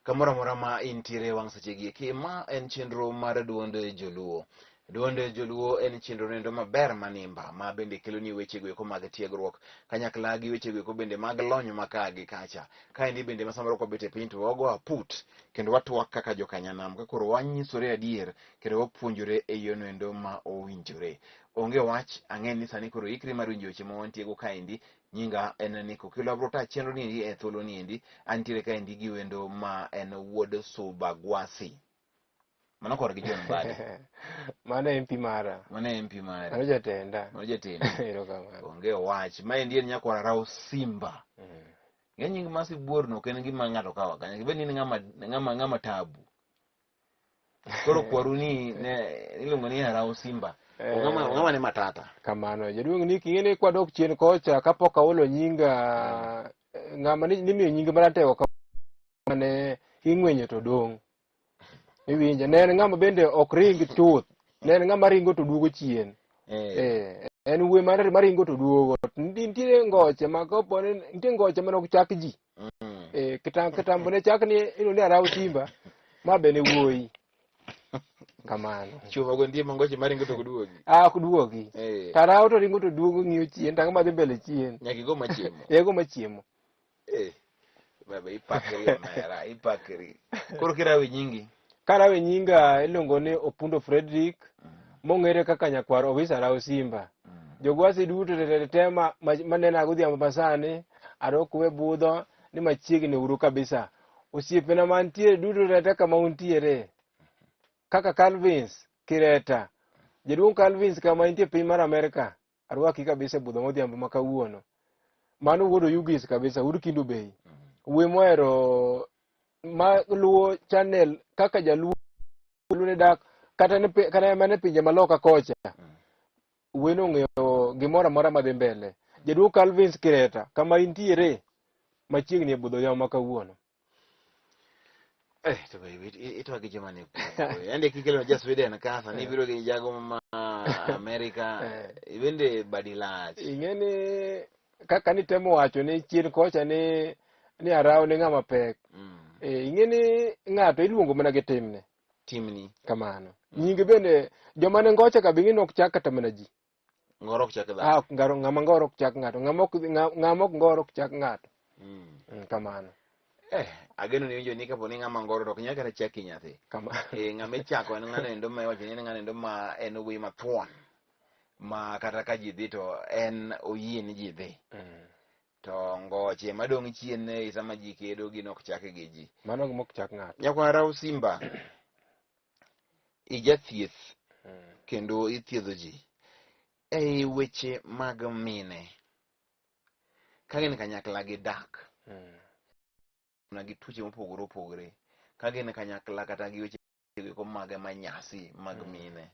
Kamoro amora ma intiere wang' seche gi eki, ma en chenro mar duond joluo. Duond joluo en chenro nendo maber manimba ma bende keloni weche go eko mag tiegruok kanyakla gi weche go eko bende mag lony ma ka gi kacha. Kaendi bende ma samoro kwabet e piny to wago aput kendo watwak kaka jokanyanam ka koro wanyisore adier kendo wapuonjore e yono endo ma owinjore. Onge wach, ang'e ni sani koro ikri mar winjo weche ma wantiego kaendi. Nyinga en Nico Kilo abro ta chenro niendi e thuolo niendi. Antiere kaendi gi wendo ma en wuod Suba Gwasi. Mano korgi John Mbadi. Mano MP mara. Mano MP mari. Mano jatenda. Mano jatendi. Erokamano. Onge wach. Maendi en nyakwar Rawo Simba. Ng'e nying ma sibuor no ok en gima ng'ato kawo akanya. Ibed ni in ng'ama ng'ama ng'ama tabu. Koro kwaru ni ne iluongo ni Arao Simba. Eh. Ong'ama ong'ama ne matata. Kamano. Jaduong' ni ing'e ni kwadok chien kocha kapok aolo nyinga ng'ama nimiyo nying maratego kama ne ing'wenyo to dong'. Iwinjo ne en ng'ama bende ok ring chuth. Ne en ng'ama ringo to duogo chien. Eh. Eh, en wuoyi mar maringo to duogo. Nitie ngoche ma kapo ni nitie ngoche mane ok chak ji. Eh, kitambo ne chak ni iluongo ni Arao Simba ma be ne wuoyi. Kamano. Chuo mago nitie ma ngoche maringo to ok duogi. Ah, ok duogi. Eh. To Arao to ringo to duogo ng'iyo chien, to ang'o madhi mbele chien. Nyaka igo machiemo. Ego machiemo. Eh. Baba ipakri omera, ipakri. Koro kirawe nyingi. Karawe nyinga iluongo ni Opundo Frederick, mong'ere kaka nyakwar Owis Arao Simba. Jogwasi duto te te ma manena godhiambo masani, arwakou e budho ni machiegni uru kabisa. Osiepena mantiere duto te te kama untiere. Kaka Calvins Kireta. Jaduong' Calvins kama intie piny mar Amerika, arwaki kabisa e budho modhiambo ma kawuono. Mano wuod Oyugis kabisa, wuod Kindu Bay. Wuoyi mohero ma luwo channel kaka jaluo ne dak kata ne kata mana e pinje maloka kocha. Wuoyi no ong'eyo gimoro amora madhi mbele. Jaduong' Calvins Kireta, kama intiere machiegni e budho yamo ma kawuono. Eh, to be itwa gi joma ni kuongo. Yande kikelo ja Sweden ka sani ibiro gi jago ma Amerika. Ibende badi lach. Ing'e ni kaka nitemo wacho ni chien kocha ni ni Arao ne ng'ama pek. Eh, ing'e ni ng'ato iluongo mana gi timne. Timni. Kamano. Nyinge bende joma ne ngocha ka be ing'e ni ok chak kata mana ji. Ngoro ok chak dhano. Ah, ok ngaro ng'ama ngoro ok chak ng'ato. Ng'ama ok ng'ama ok ngoro ok chak ng'ato. Kamano. Eh, ageno ni winjo ni kapo ni ng'ama ngoro to ok nyal kata chaki nyathi. Kamano. Eh, ng'ama ichako en ng'ano endo ma iwacho ni en ng'ano endo ma en wuoyi mathuon. Ma kata ka ji dhi to en oyie ni ji dhi. To ngoche madong' chien e sama ji kedo gin ok chak gi ji. Mano gima ok chak ng'ato. Nyakwara Simba, ijathieth kendo ithiedho ji. Ei weche mag mine, ka gin kanyakla gidak na gi tuoche mopogore opogore, ka gin kanyakla kata gi weche go mag manyasi mag mine.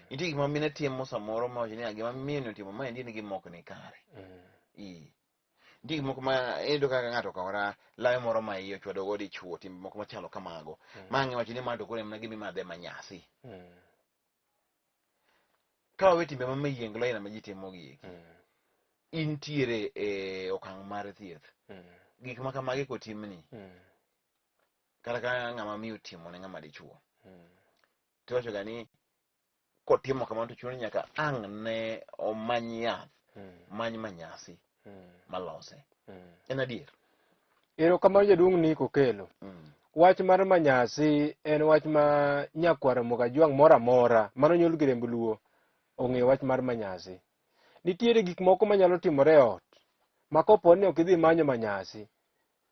Nitie gik ma mine timo samoro ma wacho ni gima miyo otimo maendi en gima ok ni kare. Ii. Nitie gik moko ma iyudo kaka ng'ato okawora lawe moro ma iye ochwado go dichuo timbe moko machalo kamago. Ma ang' iwacho ni ma to koro en mana gima imadhe manyasi. Ka wawe timbe ma mayienglo aina ma ji timo gi eki, intiere e okang' mar thieth. Gik ma kamagi kotimni, kata ka ng'ama miyo otimo ne ng'ama dichuo, tiwacho ga ni kotimo kamano to chuno ni nyaka ang' ne omany yath, many manyasi malose. En adier? Erokamano jaduong' Nick Okelo. Wach mar manyasi en wach ma nyakwar Ramogi Ajwang' moro amora mano nyuol gi remb Luo ong'eyo wach mar manyasi. Nitiere gik moko manyalo timore e ot ma kopo ni ok idhi manyo manyasi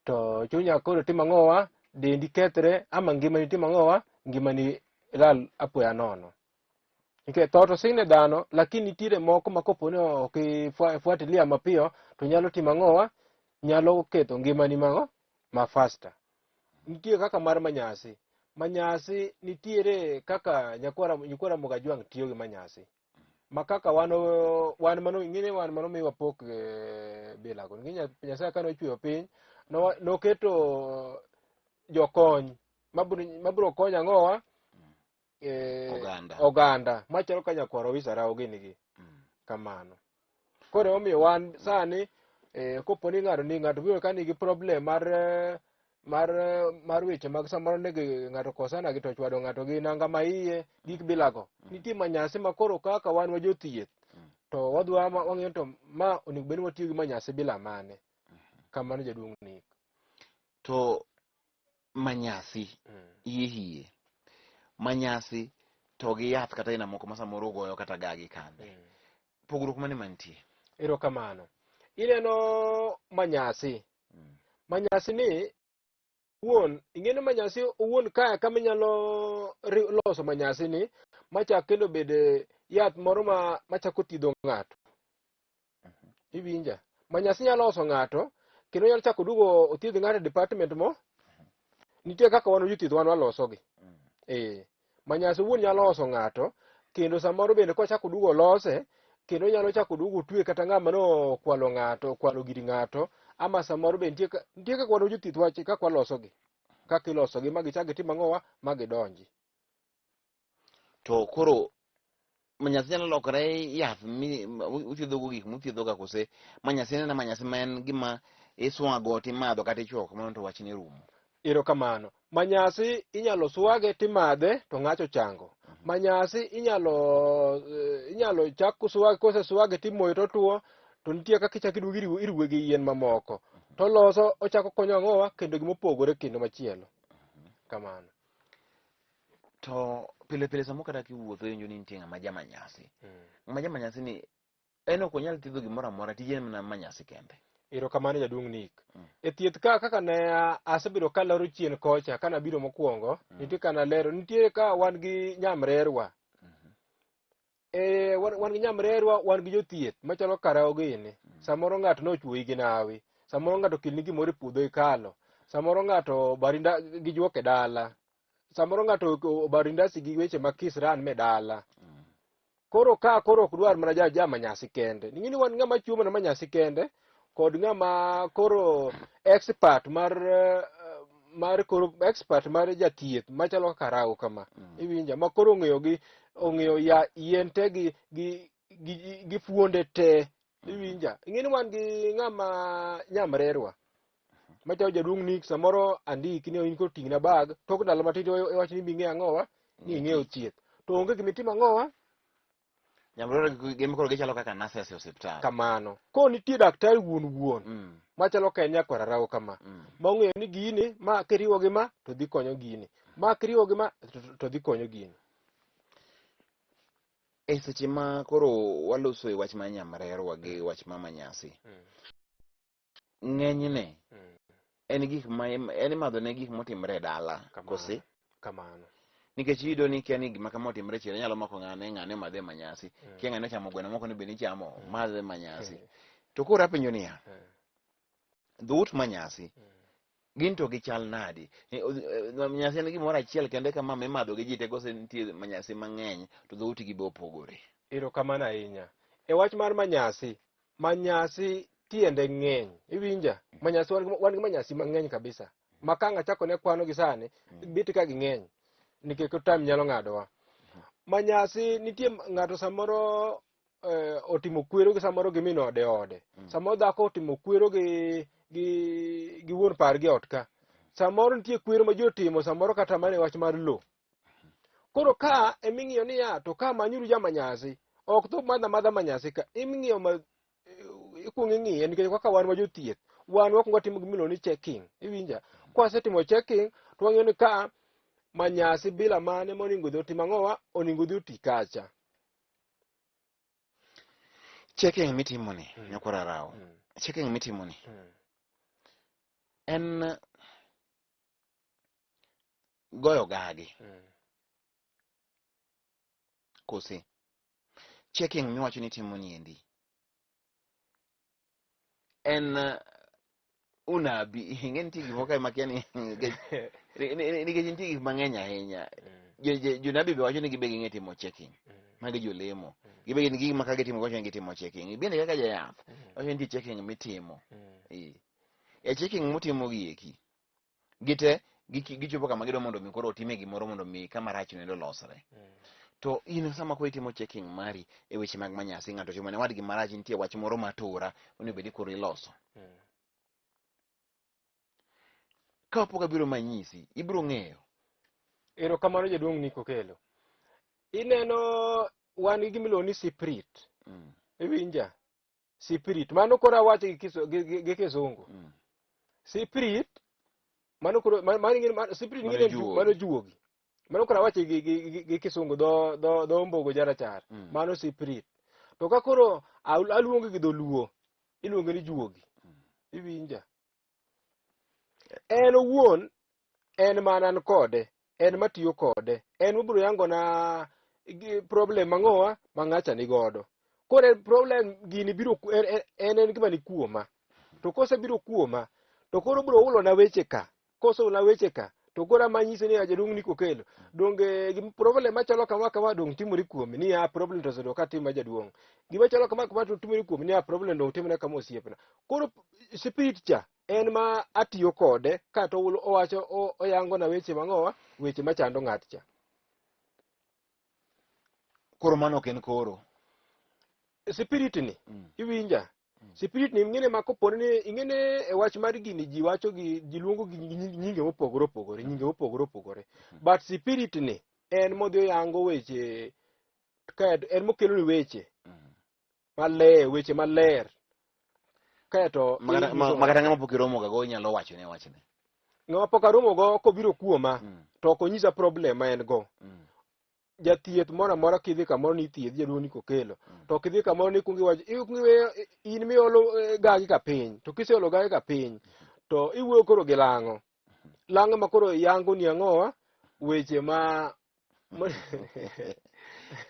to chunya koro timo ang'owa, dendi kethre ama ngimani timo ang'owa, ngimani lal apoya nono. Nikech tho to sing ne dhano, lakini nitiere moko ma kopo ni ok ifuatilia mapiyo to nyalo timo ang'owa, nyalo ketho ngimani mang'o ma faster. Nitie kaka mar manyasi. Manyasi nitiere kaka nyakwara nyikwa Ramogi Ajwang' tiyo gi manyasi. Ma kaka wan wan mano ing'e ni wan mano miwa pok bilago. Nikech Nyasaye kane ochweyo piny noketo jokony mabiro konyo ang'owa Oganda. Oganda machalo ka nyakwar Owis Arao gini gi. Kamano. Koro emomiyo wan sani kopo ni ng'ato ni ng'ato biro ka nigi problem mar Mar mar weche mag samoro ne ng'ato kosana gi to chwado ng'ato gi nanga ma iye gik bilago. Nitie manyasi ma koro kaka wan wa jothieth to wadwa wang'iyo to ma onego bed ni watiyo gi manyasi bila mane. Kamano jaduong' Nick. To manyasi iye hie manyasi to gi yath kata aina moko ma samoro goyo kata gagi kande, pogruok mane mantie? Erokamano. Ineno manyasi. Manyasi ni wuon, ing'e ni manyasi owuon kae kama inyalo loso manyasi ni machak kendo bed yath moro ma machako thiedho ng'ato. Iwinja? Manyasi nyalo loso ng'ato kendo nyalo chako duogo othiedh ng'ato e department mo. Nitie kaka wan jothieth wan walosogi. Manyasi owuon nyalo loso ng'ato kendo samoro bende kochako duogo olose kendo nyalo chako duogo otwe kata ng'ama nokwalo ng'ato, okwalo gir ng'ato, ama samoro be nitie nitie kaka wan jothieth wach kaka walosogi. Kaka ilosogi ma gichak gitim ang'owa ma gidonji. To koro manyasi nyalo lokore yath mi uthiedhogo gik muthiedhoga kose manyasi en manyasi ma en gima iswago timadho kata ichwako kamano to wachni rumo? Erokamano. Manyasi inyalo swage timadhe to ng'acho chango. Manyasi inyalo inyalo chak swag kose swage timoyo to tuo to nitie kaka ichako iduogo iruwe gi yien mamoko. To loso ochako konyo ang'owa kendo gimopogore kendo machielo. Kamano. To pile pile samo kata kiwuotho iwinjo ni nitie ng'ama jamanyasi. Ng'ama jamanyasi ni en ok onyal thiedho gimoro amora, tije en mana manyasi kende. Erokamano jaduong' Nick. E thieth ka kaka ne asebedo kalero chien kocha kana biro mokwongo, nitie kana lero, nitie ka wan gi nyamrerwa. Wan gi nyamrerwa, wan gi jothieth machalo karao gini. Samoro ng'ato nochuoyi gi nawi, samoro ng'ato okelni gimoro e puodho ikalo, samoro ng'ato barinda gi juok e dala, samoro ng'ato obarindasi gi weche ma kisran me dala. Koro ka koro ok dwar mana ja manyasi kende. Ing'e ni wan ng'ama chiwo mana manyasi kende kod ng'ama koro expert mar mar koro expert mar jathieth machalo kaka Rawo kama. Iwinja ma koro ong'eyo gi ong'eyo ya yien te gi gi gi, gi fuonde te. Iwinja. Ing'e ni wan gi ng'ama nyamrerwa. Machalo jaduong' Nick samoro andiki ni in koro ting'na bag tok ndalo matin to iwacho ni bing'eyo ang'owa ni ing'eyo thieth. To onge gimitimo ang'owa Nyamrerwa gin koro gichalo kaka nurses e osiptal. Kamano. Koro nitie daktari wuon wuon machalo ka en nyakwar Rawo kama. Ma ong'eyo ni gini ma kiriwo gi ma to dhi konyo gini. Ma kiriwo gi ma to dhi konyo gini. E seche ma koro waloso e wach mar nyamrerwa gi wach mar manyasi. Ng'enyne en gik ma en imadho ne gik motimre e dala kose? Kamano. Nikech iyudo ni kia ni gima kama otimre chien nyalo mako ng'ane ng'ane omadhe manyasi. Kia ng'ane ochamo gweno moko ni bende ichamo madhe manyasi. To koro apenjo niya, dhout manyasi gin to gichal nadi? Manyasi en gimoro achiel kende kama mimadho gi ji te kose nitie manyasi mang'eny to dhoutgi be opogore? Erokamano ahinya. E wach mar manyasi, manyasi tiende ng'eny. Iwinja? Manyasi wan gi manyasi mang'eny kabisa. Ma ka ang' achako ne kwano gi sani, bet ka ging'eny. Nikech time nyalo ng'adowa. Manyasi nitie ng'ato samoro otimo kwero gi samoro gi min ode ode. Samoro dhako otimo kwero gi gi gi wuon pargi e ot ka. Samoro nitie kwero ma ji otimo samoro kata mana e wach mar lo. Koro ka eming'iyo niya to ka manyuru jamanyasi, ok tho madha madha manyasi ka, iming'iyo ma ikuongo ing'iye nikech kaka wan ma jothieth, wan wakwongo watimo gimiluongo ni checking. Iwinja? Kwasetimo checking to wang'iyo ni ka manyasi bila mane monego odhi otim ang'owa, onego odhi oti kacha. Checking mitimo ni, nyakwar Rawo. Checking mitimo ni. En goyo gagi. Kose. Checking miwacho ni timo ni endi. En unabi, ing'e nitie gik moko kae makia ni nikech nitie gik mang'eny ahinya. Jonabi be wacho ni gibe ging'e timo checking. Magi jolemo. Gibe gin gik ma ka gitimo wacho ni gitimo checking. Bende kaka jayath, wacho ni nitie checking mitimo. E checking mutimo gi eki. Gite gichopo kama gidwa mondo mi koro otime gimoro mondo mi kama rach no olosre. To in sama koro itimo checking mari e weche mag manyasi, ng'ato otimo ne wadgi marach, nitie wach moro matura onego bed ni koro iloso. Ka pok abiro manyisi, ibiro ng'eyo. Erokamano jaduong' Nick Okello. Ineno wan gi gimiluongo ni spirit. Iwinja? Spirit. Mano koro awacho gi gi kisungu. Spirit mano koro mano ing'e spirit Mano ing'e juogi. Mano juogi. Mano koro awacho gi kisungu dho ombogo jarachar. Mano spirit. To ka koro aluonge gi dholuo, iluonge ni juogi. Iwinja? En owuon en mana an kode, en matiyo kode, en mobiro yangona gi problem mang'owa ma ng'acha ni godo. Koro en problem gini biro en gima ni kuoma. To kosebiro kuoma, to koro obiro ulona weche ka. Koseulona weche ka, to koro amanyise ni jaduong' Nick Okello. Donge gim problem machalo kama kama dong timore kuomi ni ya problem to osebedo ka tima jaduong'. Gima chalo kama kama to timore kuomi ni ya problem dong timore kama osiepna. Koro spirit cha en ma atiyo kode ka to owacho oyango na weche mang'owa, weche machando ng'at cha. Koro mano ok en koro. Spirit ni, iwinja? Spirit ni ing'ene ma kopo ni ing'ene e wach mar gini ji wacho gi ji luongo gi nyinge mopogore opogore, nyinge mopogore opogore. But spirit ni en modhi oyango weche ka en mokelo ni weche maler, weche maler. Kaeto inyiso Makata ng'ama pok iromo ga go inyalo wacho ne wachne. Ng'ama pok aromo go kobiro kuoma, to ok onyisa problem ma en go. Jathieth moro amora kidhi kamoro ni ithiedhi jaduong' Nick Okello. To kidhi kamoro ni ikwongo iwacho, ikwongo iweyo, in miolo gagi ka piny. To kiseolo gagi ka piny, to iwuoyo koro gi lang'o. Lang'o ma koro yango ni ang'owa, weche ma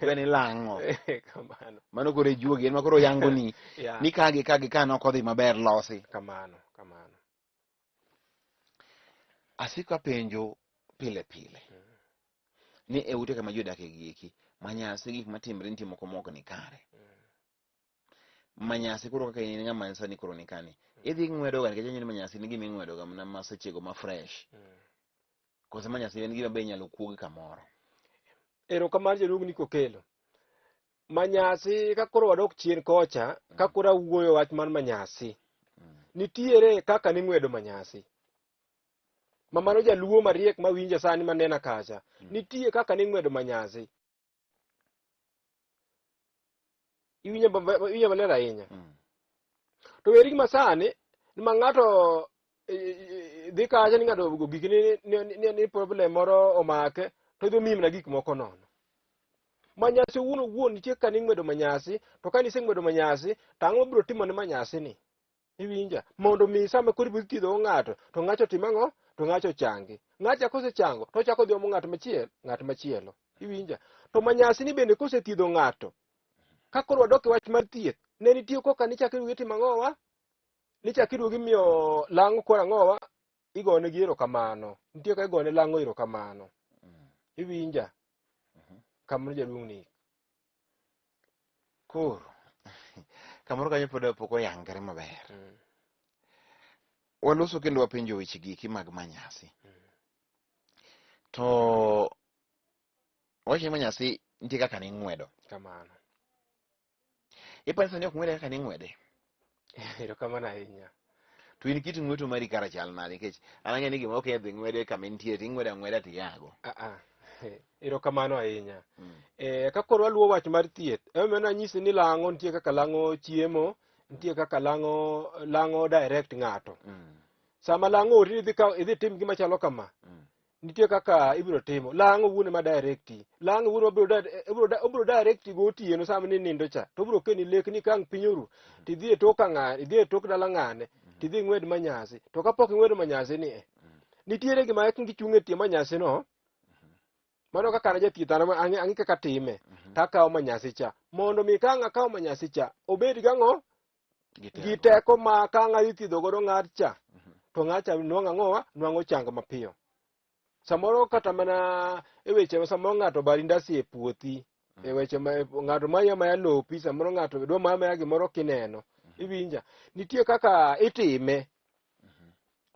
Iwe ni lang'o. Kamano. Mano koro ijuogi, en ma koro yango ni. Ni ka gi ka gi ka nok odhi maber losi. Kamano, kamano. Asiko apenjo pile pile. Ni e ute kama ji odake gi eki, manyasi gik matimre nitie moko mok ni kare. Manyasi koro kaka in ng'ama sani koro ni kani. Idhi ng'wedo ga nikech ang'eyo ni manyasi ni gima ing'wedo ga mana ma sechego ma fresh. Koso manyasi en gima be inyalo kuogi kamoro. Erokamano jaduong' Nick Okello. Manyasi ka koro wadok chien kocha, ka koro awuoyo wach mar manyasi. Nitiere kaka ning'wedo manyasi. Ma mano jaluo mariek mawinja sani manena kacha. Nitie kaka ning'wedo manyasi. Iwinja maler ahinya. To weri gima sani, ma ng'ato dhi kacha ni ng'ato gik ni problem moro omake, to idhi mimna gik moko nono. Manyasi owuon owuon nitie kaka ning'wedo manyasi, to ka niseng'wedo manyasi, to ang'o mabiro timo ne manyasi ni? Iwinja? Mondo mi sama koro ibiro thiedho ng'ato, to ng'acho tim ang'o? To ng'acho changi. Ng'acha kosechango, to ochako odhi omo ng'at machielo, ng'at machielo. Iwinja? To manyasi ni bende kosethiedho ng'ato, ka koro wadok e wach mar thieth, ne nitie koka nichako iduogo itimo ang'owa? Nichako iduogo imiyo lang'o koro ang'owa? Igone gi erokamano. Nitie kaka igone lang'o erokamano. Iwinja? Kamano jaduong' Nick. Koro, kamoro kanyo pod pok oyangre maber. Waloso kendo wapenjo weche gi eki mag manyasi. To wacho ni manyasi nitie kaka ning'wedo. Kamano. Iparo sani ok ng'wede kaka ning'wede? Erokamano ahinya. To in kit ng'weto mari kara chal nade? Nikech an ang'eyo ni gima ok idhi ng'wede kama intie to ing'wedo ang'weda to iyago. Erokamano ahinya. Ka koro waluwo wach mar thieth, emomiyo nanyisi ni lang'o nitie kaka lang'o chiemo, nitie kaka lang'o direct ng'ato. Sama lang'o ori idhi kaw, idhi tim gima chalo kama. Nitie kaka ibiro timo. Lang'o wuon ema directi. Lang'o wuon obiro directi gotieno sama ni nindo cha. To obiro keni lek ni kang' piny oru. To idhi e tok ng'ane, idhi e tok dala ng'ane, to idhi ing'wed manyasi. To kapok ing'wedo manyasi ni e. Nitiere gima ek gichung' e tie manyasi no. Mano kaka an jathieth an ang'e kaka time. To akawo manyasi cha. Mondo mi ka ang' akawo manyasi cha, obed gang'o? Gi teko ma ka ang' adhi thiedho godo ng'at cha. To ng'at cha nwang'o ang'owa? Nwang'o chang mapiyo. Samoro kata mana e weche ma samoro ng'ato bari ndasi e puothi. E weche ma ng'ato maya maya lopi, samoro ng'ato dwa maya maya gimoro kineno. Iwinja? Nitie kaka itime.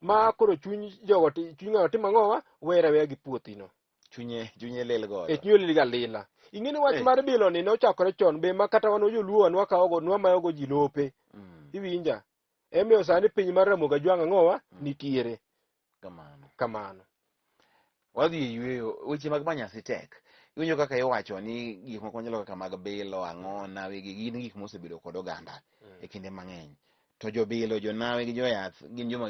Ma koro chuny jogo chuny ng'ato timo ang'owa? Were aweya gi puothi no. Chunye lil godo. E chunye lil ga lila. Ing'e ni wach mar bilo ni nochakore chon be ma kata wan joluo nwakawogo, nwamayogo ji lope. Iwinja? Emomiyo sani piny mar Ramogi Ajwang' ang'owa? Nitiere. Kamano. Kamano. Wadhi e yueyo, weche mag manyasi tek. Iwinjo kaka iwacho ni gik moko machalo kaka mag bilo, ang'o, nawi gi gin gik mosebedo kod oganda e kinde mang'eny. To jobilo, jonawi gi joyath gin joma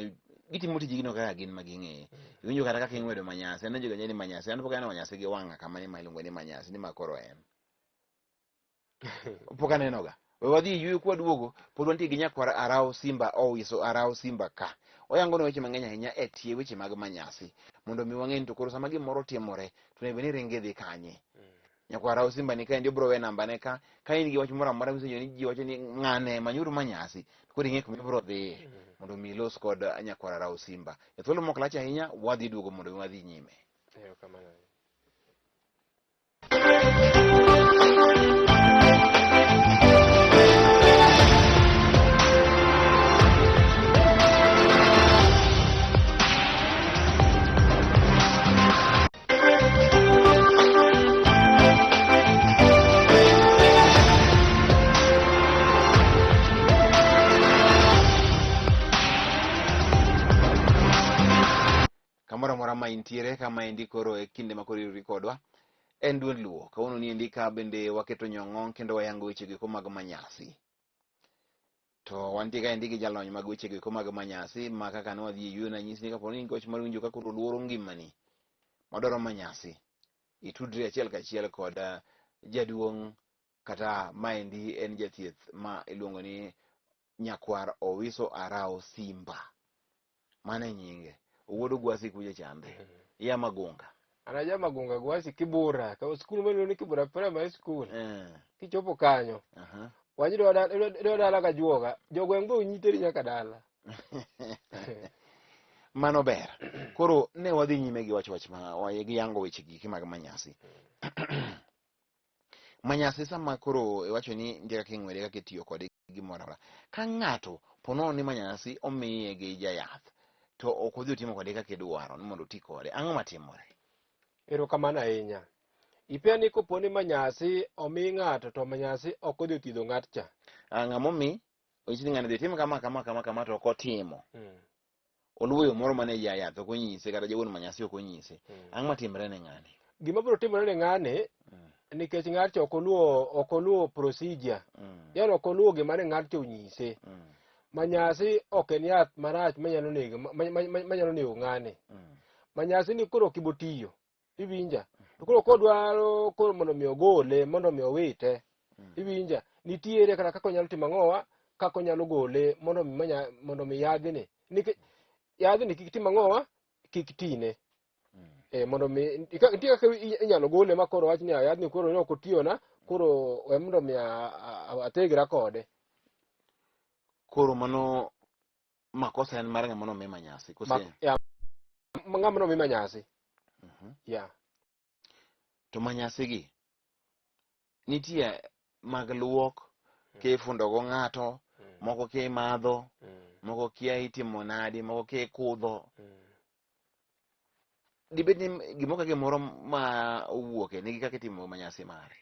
gitimo tijgino kaka gin ma ging'eye. Iwinjo kata kaka ing'wedo manyasi, aneno joga ni manyasi, an pok aneno manyasi gi wang'a kama ni ma iluongo ni manyasi, ni ma koro en. Pok anenoga. We wadhi e yueyo kwaduogo, pod wantie gi nyakwar Arao Simba Owiso Arao Simba ka. Oyango ne weche mang'eny ahinya e tie weche mag manyasi. Mondo mi wang'e ni to koro sama gimoro timore, to onego bed ni ringe dhi kanye. Nyakwar Arao Simba ni kaendi obiro we namba ne ka, ka in gi wach moro amora misenjo ni ji wacho ni ng'ane manyuru manyasi, to koro ing'e kuma ibiro dhiye mondo mi ilos kod nyakwar Arao Simba. E thuolo mok lach ahinya, wadhi duogo mondo mi wadhi nyime. Erokamano. Kamoro amora ma intiere kama endi koro e kinde ma koro iruri kodwa en duond luo. Kawuono ni endi ka bende waketo nyong'ong' kendo wayango weche goeko mag manyasi. To wantie ka endi gi jalony mag weche goeko mag manyasi ma kaka ne wadhi e yueyo nanyisi ni kapo ni in gi wach mar winjo ka koro luoro ngimani madwaro manyasi, itudri achiel kachiel kod jaduong' kata maendi en jathieth ma iluongo ni Nyakwar Owiso Arao Simba. Mano e nyinge. Owuod Ogwasi kuja chande. Iya Magunga. An aja Magunga Gwasi Kibura. Ka skul miluongo ni Kibura Primary School. Kichopo kanyo. Wach idwa dala ka juoga. Jogweng' be onyiteri nyaka dala. Mano ber. Koro ne wadhi nyime gi wach wach ma gi yango weche giki mag manyasi. Manyasi sama koro iwacho ni nitie kaka ing'wede kaka itiyo kode gimoro amora. Ka ng'ato ponono ni manyasi omiye gi jayath to ok odhi otimo kode kaka idwaro ni mondo oti kode, ang'o matimore? Erokamano ahinya. Ipia ni kopo ni manyasi omi ng'ato to manyasi ok odhi othiedho ng'at cha. Ng'ama omi onyisi ni ng'ani dhi tim kama kama kama kama to ok otimo. Oluwo yo moro mane jayath ok onyise kata jawuon manyasi ok onyise. Ang'o matimre ne ng'ani? Gima biro timore ne ng'ani nikech ng'atcha ok oluwo ok oluwo procedure. Yaani ok oluwo gima ne ng'atcha onyise. Manyasi ok en yath marach manyalo nego manyalo nego ng'ani. Manyasi ni koro ok ibo tiyo. Iwinja? To koro kodwaro koro mondo mi ogole mondo mi owite. Iwinja? Nitiere kata kaka onyalo timo ang'owa kaka onyalo gole mondo mi manya mondo mi yadhni. Nikech yadhni kik tim ang'owa kik tine. Mondo mi nitie kaka inyalo gole ma koro wach ni yadhni koro ne ok otiyona koro we mondo mi athegra kode. Koro mano makosa en mar ng'ama nomi manyasi kose? Ya, ng'ama nomi manyasi. Ya. To manyasi gi nitie mag luok kifundo go ng'ato, moko kimadho, moko kia itimo nadi, moko kikudho. Dibed ni gimoro ka gimoro ma owuoke nigi kaka itimo manyasi mare.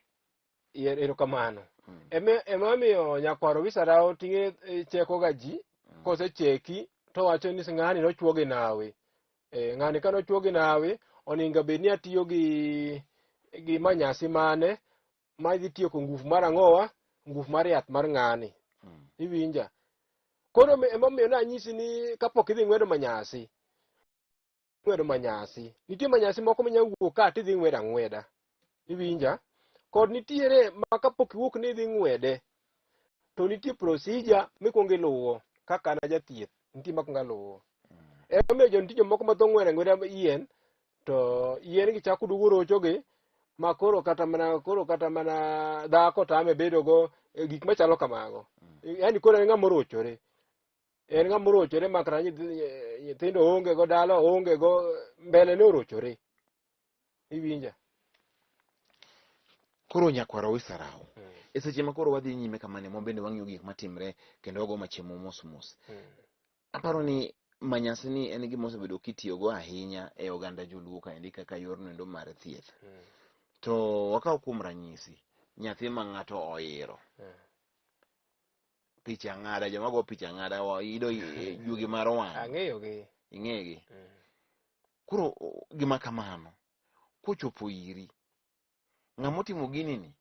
Erokamano. Ema omiyo nyakwaro Wisarao ting'e cheko ga ji, kosecheki to wacho ni ng'ani nochuo gi nawi. Ng'ani ka nochuo gi nawi, oninga bed ni atiyo gi manyasi mane ma dhi tieko ngufu mar ang'owa, ngufu mar yath mar ng'ani. Iwinja? Koro emomiyo nanyisi ni kapok idhi ng'wedo manyasi, ng'wedo manyasi. Nitie manyasi moko minyalo wuok ka tidhi ng'wedo ang'weda. Iwinja? Kod nitiere ma kapok iwuok ni idhi ng'wede, to nitie procedure mikwongo iluwo kaka an jathieth, nitie makwongo aluwo. Emomiyo jo nitie jomoko ma tho ng'wedo ang'weda yien, to yien gi chako duogo rochogi, ma koro kata mana, koro kata mana dhako tame bedo go gik machalo kamago. Yaani koro en ng'ama orochore. En ng'ama orochore ma kata nyithindo onge go dala, onge go mbele ne orochore. Iwinja? Koro nyakwaro Wisarao. E seche ma koro wadhi nyime kamano ema bende wang'iyo gik matimre kendo wago machiemo mos mos. Aparo ni manyasi ni en gima osebedo kitiyogo ahinya e oganda joluo kaendi kaka yorno endo mar thieth. To wakaw kuom ranyisi nyathi ma ng'ato oiro. Picha ng'ada, joma go picha ng'ada, ido juogi mar wang'. Ang'eyo gi. Ing'eyo gi. Koro gima kamano kochopo iri, ng'ama otimo gini ni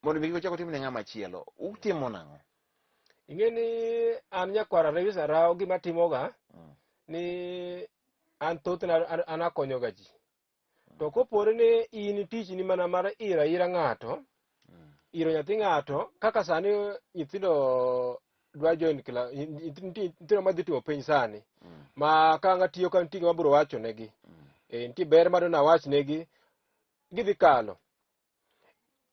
mondo mi kik ochak otim ne ng'ama chielo, utimo nang'o? Ing'e ni an nyakwara Lewis Arao gima timoga ni an thothne an akonyoga ji. To kopore ni in tichni mana mar iro aira ng'ato, iro nyathi ng'ato, kaka sani nyithindo dwa join kla, nyithindo madhi timo penj sani, ma ka ang' atiyo ka nitie gima abiro wacho negi. Nitie ber ma dong' awach negi, gidhi kalo.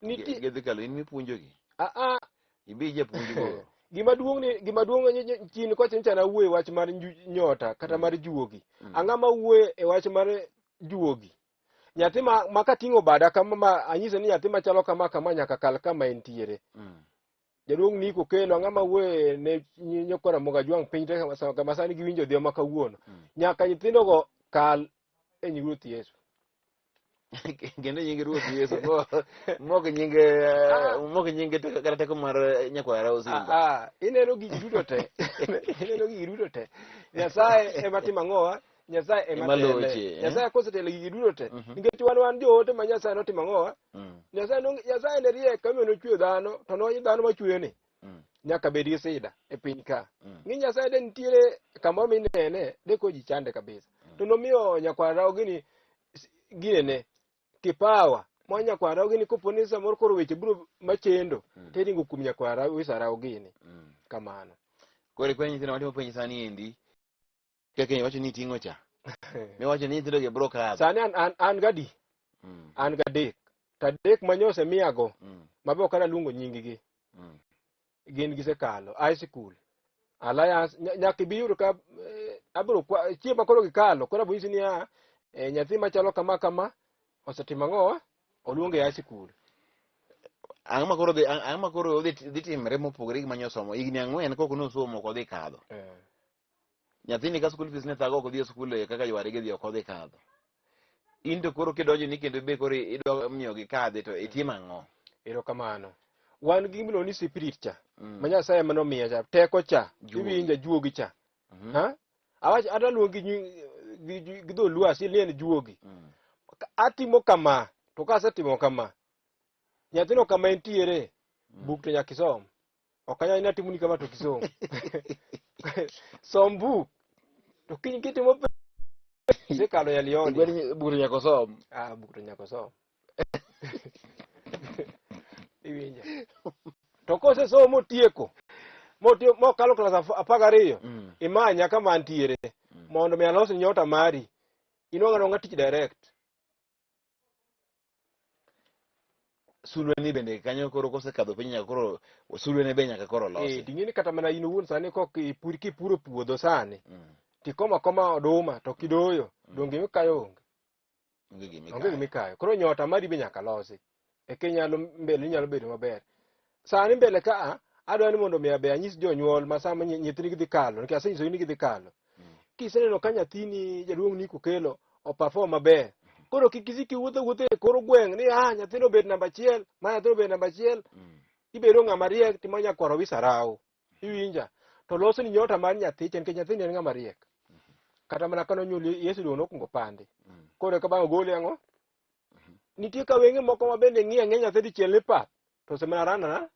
Nitie Gidhi kalo, in mipuonjogi? Ah, ah. Ibi japuonj go. Gima duong' ni gima duong' chien kocha nyocha nawuoyo e wach mar nyota kata mar juogi. Ang'ama ma wuoyo e wach mar juogi? Nyathi ma kating'o bada kama ma anyiso ni nyathi machalo kama kama nyaka kal kama entiere. Jaduong' Nick Okello ang'ama wuoyo ne nyokora Ramogi Ajwang' piny te kama sani giwinjo dhiyo ma kawuono. Nyaka nyithindogo kal e nying Ruoth Yesu. Kendo nying Ruoth Yesu mok nying mok nying kata teko mar nyakwara Osimba. Ineno gigi duto te. Ineno gigi duto te. Nyasaye ema timo ang'owa? Nyasaye ema Ema tele. loche, eh? Nyasaye kosetelo gigi duto te. Nikech wan joote ma Nyasaye notimo ang'owa? Nyasaye ne riek kama nochweyo dhano, to nowacho dhano machweyo ni nyaka bed gi sida e piny ka. Ng'i Nyasaye de nitiere kamoro minene, de ko ji chande kabisa. To nomiyo nyakwar Rawo gini ginene kipawa ma nyakwar Rawo gini kopo ni samoro koro weche biro machendo, tiringo kuom nyakwar Rawo Wisa Rawo gini. Kamano. Koro ikwenyo nyithindo matimo penj sani endi. Kaka iwacho ni iting'o cha. Miwacho ni nyithindo gi biro kadho. Sani an gadi. An gadek. To adek ma nyose miyago, ma be ok analuongo nying-gi. Gin gisekalo high school. Alliance nyaka ibi yud ka abiro kwa chieng' ma koro gikalo koro abiro nyisi niya nyathi machalo kama kama osetimo ang'o oluonge e high school. Ang'o ma koro dhi ang'o ma koro dhi timre mopogore gi manyosomo higni 4 kok nosomo ok odhi kadho. Nyathini ka school fees ne thago ok odhi e school kaka yware gidhi ok odhi kadho. In to koro kidonjo ni kendo be koro idwa miyo gikadhi to itimo ang'o? Erokamano. Wan gi gimiluongo ni spirit cha. Ma Nyasaye ema nomiya cha, teko cha, iwinja juogi cha. Ha? Awach adwa luongi gi dholuo asil ni en juogi. Atimo kama, to kasetimo kama, nyathino kama entiere, buk to nyaka isom. Ok anyal ni atimoni kama to ok isom. Som buk. To kiny kitimo isekalo ya lioni. Igwelo buk to nyaka osom. Ah, buk to nyaka osom. Iwinjo. To kosesomo motieko, mokalo klas 12, imanya kama antiere, mondo mi alos nyota mari, inwang'o anwang'a tich direct. Sulwe ni bende kanyo koro kosekadho piny nyaka koro sulwe ne be nyaka koro losi. Ting'e ni kata mana in owuon sani kok ipur kipuro puodho sani, tikoma koma oduma to kidoyo, donge gima ikayo onge? Onge gima Onge ikayo. gima ikayo. Koro nyota mari be nyaka losi. Eka inyalo mbele inyalo bedo maber. Sani mbele ka a, adwa ni mondo mi abe anyis jonyuol ma sama nyithindgi dhi kalo, nikech asenyisogi ni gidhi kalo. Kiseneno ka nyathini jaduong' Nick Okello o perform maber, koro kik isik iwuotho awuotha e kor gweng' ni nyathino obet namba 1, ma nyathino obet namba 1. Ibedo ng'ama riek timo nyakwaro Wisa Rawo. Iwinja? To loso ni nyota mar nyathi cha nikech nyathini en ng'ama riek. Kata mana kane onyuol Yesu donge nokwongo pande. Koro eka bang' ogole ang'o? Nitie ka wenge moko ma bende ng'iyo ang'iya nyathi dichiel ni pap, to osemana rana,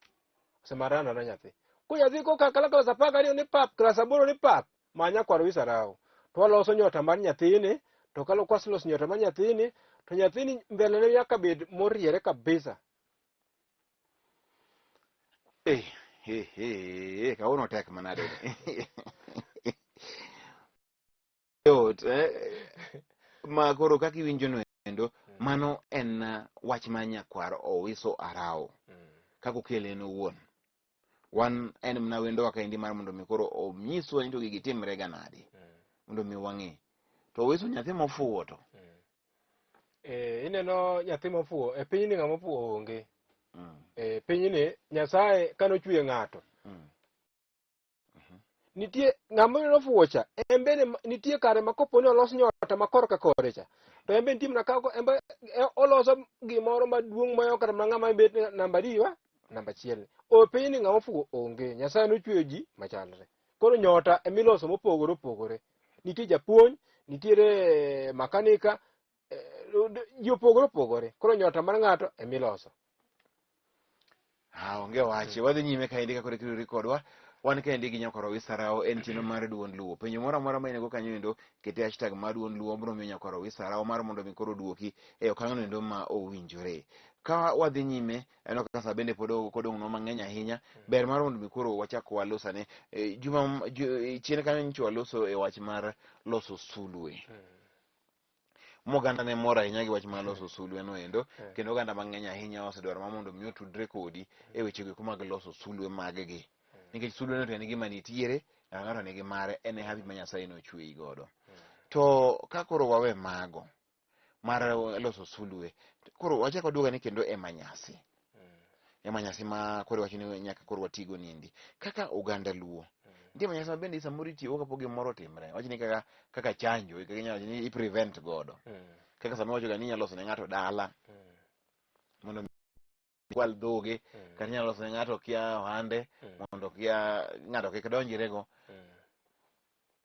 osemana rana na nyathi. Ko nyathi koka kala klas 12 ni pap, klas 8 ni pap, ma nyakwar Wisa Rawo. To waloso nyota mar nyathini, to kalo kwaseloso nyota mar nyathini, to nyathini mbele ne nyaka bed moriere kabisa. Kawuono tek manade. Yot, ma koro kaka iwinjo no endo, mano en wach ma nyakwar Owiso Arawo. Kaka okele en owuon. Wan en mana wendowa kaendi mar mondo mi koro onyiswa ni to gigi timre ga nade. Mondo mi wang'e. To Owiso nyathi mofuwo to. Ineno nyathi mofuwo, e pinyni ng'ama ofuwo onge. Pinyni Nyasaye kane ochweyo ng'ato. Nitie ng'ama ofuwo cha, en bende nitie kare ma kopo ni olos nyota ma korka kore cha. To en be nitie mana ka en be oloso gimoro maduong' ma kata mana ng'ama bet namba ariyo, namba achiel. O pinyni ng'ama ofuwo onge. Nyasaye nochweyo ji machalre. Koro nyota emiloso mopogore opogore. Nitie japuonj, Nitiere makanika, ji opogore opogore. Koro nyota mar ng'ato emiloso. Ah, onge wach. Wadhi nyime kaendi ka koro ikidori kodwa. Wan kaendi gi Nyakwar Owisa Rawo en chenro mar duond Luo. Penjo moro amora ma in-go kanyo endo, kete hashtag mar duond Luo biro miyo Nyakwar Owisa Rawo mar mondo mi koro oduoki e okang' no endo ma owinjore. Ka wadhi nyime, aneno kaka sa bende pod kodong'nwa mang'eny ahinya. Ber mar mondo mi koro wachak walos ane. Juma chien kanyo nyocha waloso e wach mar loso sulwe. Moganda ne mor ahinya gi wach mar loso sulwe no endo kendo oganda mang'eny ahinya osedwaro ma mondo mi otudre kodi e weche go mag loso sulwe mag-gi nikech sulwe no to en gima nitiere ng'ato ng'ato nigi mare en e hapi ma Nyasaye nochweyi godo to ka koro wawe mago mar loso sulwe koro wachak waduogo ane kendo e manyasi e manyasi ma koro iwacho ni nyaka koro watigo niendi kaka oganda luo nitie manyasi ma bende samoro itiyogo kapok gimoro otimre wach ni kaka kaka chanjo kaka inyalo wacho ni i prevent godo kaka sama iwacho ga ni inyalo loso ne ng'ato dala mondo mi kwal dhoge kata inyalo loso ne ng'ato kia ohande mondo kia ng'ato kik donjrego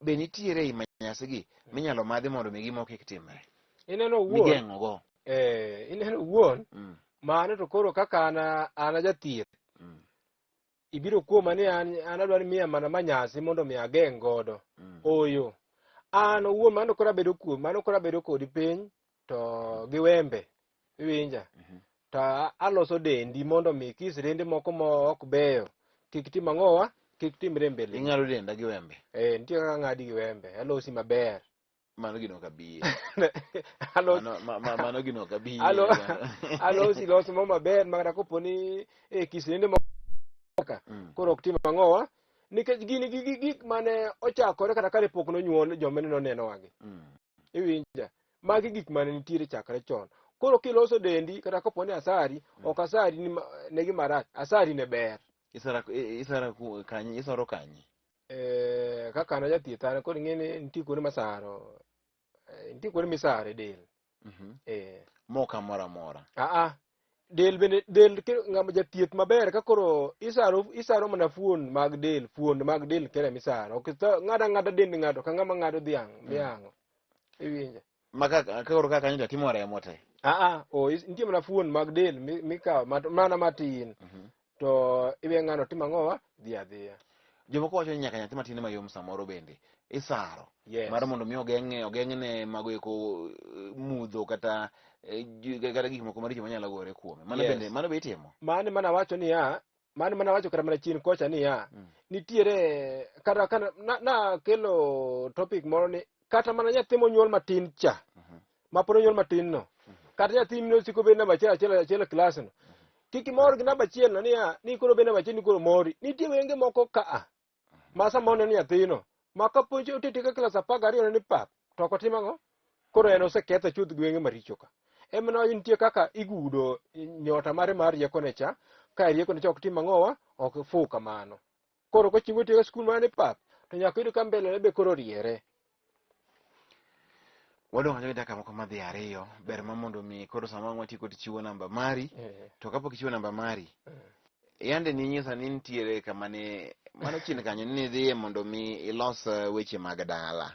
be nitiere ei manyasi gi minyalo madhi mondo mi gimo kik timre Ineno wuon, migeng'o go ineno wuon, mano to koro kaka an an a jathieth, ibiro kuoma ni an adwa ni miya mana manyasi mondo mi ageng' godo. Ooyo. An owuon mano koro abedo kuom, mano koro abedo kodi piny to gi wembe. Iwinja? To aloso dendi mondo mi kisrende moko ma ok beyo kik tim ang'owa, kik timre e mbele. Ing'ado denda gi wembe. Nitie kaka ang'adi gi wembe, alosi maber. Mano gino ok abiye. Alosi Mano gino ok abiye. Alosi loso mo maber makata kopo ni kisrende moko ka koro ok tim ang'owa nikech gini gi gik mane ochakore kata kane pok nonyuol joma ne nonenowagi. Iwinja? Magi gik mane nitiere chakre chon. Koro kiloso dendi kata kopo ni asari, ok asari ni ne gima rach, asari ne ber. Isara isara kanye, isoro kanye? Kaka an jathieth an koro ing'e ni nitie kuonde masaro, nitie kuonde misaro e del. Mok amora amora. Aa, del bende del ng'ama jathieth maber ka koro isaro mana fuon mag del, fuon mag del kere misaro. Ok ng'ada ng'ada dend ng'ato ka ng'ama ng'ado dhiang' miyang'o. Iwinjo? Ma ka koro ka kanyo to timo remo te. Aa, o nitie mana fuon mag del mikawo mana matin. To iwe ng'ano timo ang'owa dhi adhiya. Jomoko wacho ni nyaka nyathi matin mayom samoro bende isaro. Mar mondo mi ogeng'ne mago eko mudho kata kata gik moko maricho manyalo gore kuome. Mano bende mano be itimo. Mano mana wacho niya, mano mana wacho kata mana chien kocha niya, nitiere kata kana na kelo topic moro ni kata mana nyathi monyuol matin cha. Ma pod onyuol matin no. Kata nyathi mosiko bed namba achiel achiel achiel e klas no. Kik imor gi namba achiel no niya, ni koro bed namba achiel ni koro mori. Nitie wenge moko ka a. Ma sama oneno nyathino, ma kapo otieko klas 12 ni pap, to ok otim ang'o? Koro en oseketho chuth gi wenge maricho ka. Ema ne nitie kaka igudo nyota mare mar riekone cha, ka riekone cha ok tim ang'owa, ok fu kamano. Koro kochieng' otieko skul mana ni pap, to nyaka iyud ka mbele ne be koro riere. Wadong' kanyo gi dakika moko madhi ariyo, ber ma mondo mi koro sama wang' watieko tichiwo namba mari, to kapok ichiwo namba mari, yande ninyisa ni nitiere kama ne mano chien kanyo ni idhiye mondo mi ilos weche mag dala.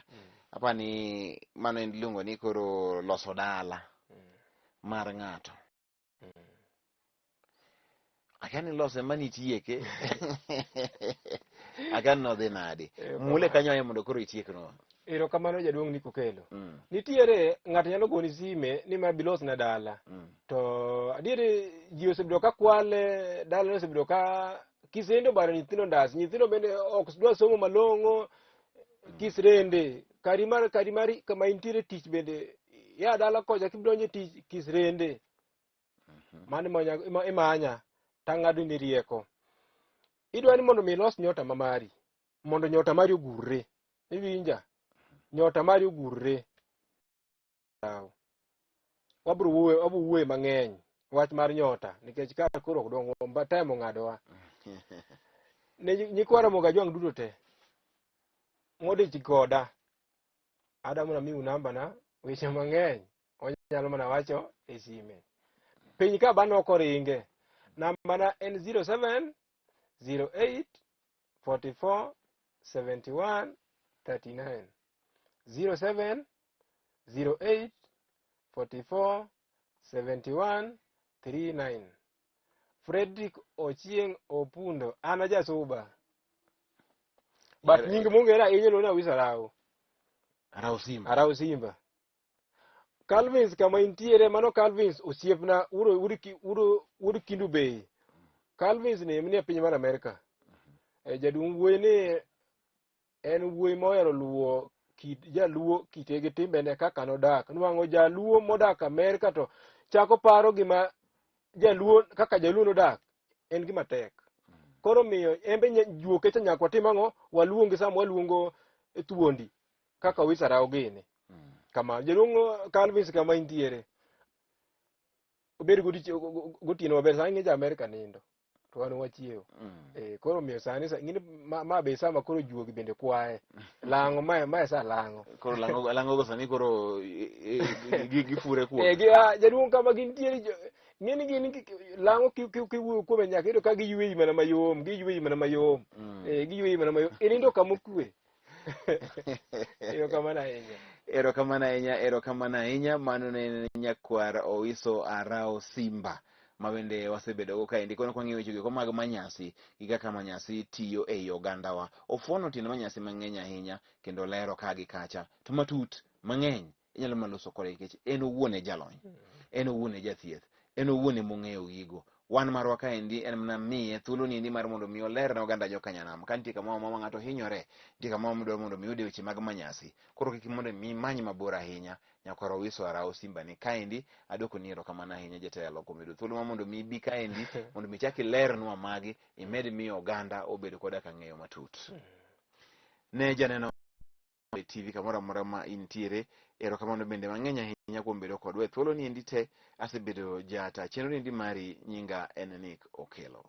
Apa ni mano en iluongo ni koro loso dala mar ng'ato. Akia ni lose manitieke. Akia ni nodhi nade. Mule kanyo aye mondo koro itieknwa. Erokamano jaduong' Nick Okello. Nitiere ng'ato nyalo goni sime ni ma bilos na dala. To adieri ji osebedo ka kwale, dala osebedo ka kisende obaro nyithindo ndas, nyithindo bende ok dwa somo malong'o, kisrende, kari mar kari mari kama intiere tich bende ya dala kocha kidonjo tich kisrende. Mano imanya tang'ado ni rieko. Idwa ni mondo mi ilos nyota ma mari, mondo nyota mari ogurre. Iwinja? Nyota mari ogurre. Wabro wuoyo, wabro wuoyo mang'eny wach mar nyota nikech ka koro ok dong' ba time ong'adowa. Ne nyikwa Ramogi Ajwang' duto te modich koda, ada mana miu namba na weche mang'eny onyalo mana wacho e sime. Piny ka bano ok oringe. Namba na en 07 08 44 71 39. 07 08 44 71 39. Fredrick Ochieng Opundo, an ajasuba. But nying mong'ere ahinya iluongo ni Awis Arao. Arao Simba. Arao Simba. Calvins kama intiere, mano Calvins osiepna uro uro uro uro Kindu Bay. Calvins ni nie piny mar Amerika. E, jaduong' wuoyi ni en wuoyi mohero luwo kit jaluo kite gi timbene kaka nodak. Nwang'o jaluo modak Amerka to chako paro gima jaluo kaka jaluo nodak en gima tek. Koro miyo en be juoke cha nyaka watim ang'o? Waluongi sama waluongo thuondi kaka wisarao gini. Kama jaduong' Calvins kama intiere. Obed gotieno maber sani ng'e ja Amerka nindo. To wan wachiewo. Eh, koro miyo sani ng'ini ma be sama koro juogi bende kwaye. Lang'o mae mae sa lang'o. Koro lang'o lang'o go sani koro gifure kuom. Eh, gi jaduong' kama gintiere ng'eni gin lang'o kiwuoyo kuome nyaka iyudo ka giyweyi mana mayom, giyweyi mana mayom. Eh, giyweyi mana mayom. Inindo kama okwe. Erokamano ahinya. Erokamano ahinya, erokamano ahinya. Mano ne en nyakwar Owiso Arao Simba ma bende wasebedo go kaendi. Kono kwang'iyo weche go mag manyasi gi kaka manyasi tiyo ei ogandawa. Ofuono tiend manyasi mang'eny ahinya kendo lero ka gi kacha. To matut mang'eny inyalo mana loso kode nikech en owuon e jalony. En owuon e jathieth. En owuon ema ong'eyo gigo. Wan marwa kaendi en mana miye thuolo niendi mar mondo mi oler ne oganda jokanyanam. Ka nitie kamoro ma ng'ato hinyore, nitie kamoro midwaro mondo mi oyude weche mag manyasi. Koro kik mondo mi imany mabor ahinya, nyakwar Owiso Arao Simba ni kaendi. Adwoko ni erokamano ahinya jatelo kuom yudo thuolo ma mondo mi ibi kaendi, mondo mi ichak ilernwa magi, imed miyo oganda obed koda ka ng'eyo matut. Ne janeno e TV kamoro amora ma intiere, erokamano bende mang'eny ahinya kuom bedo kodwa e thuolo ni endi te. Asebedo jata chenro niendi mari, nyinga en Nick Okelo.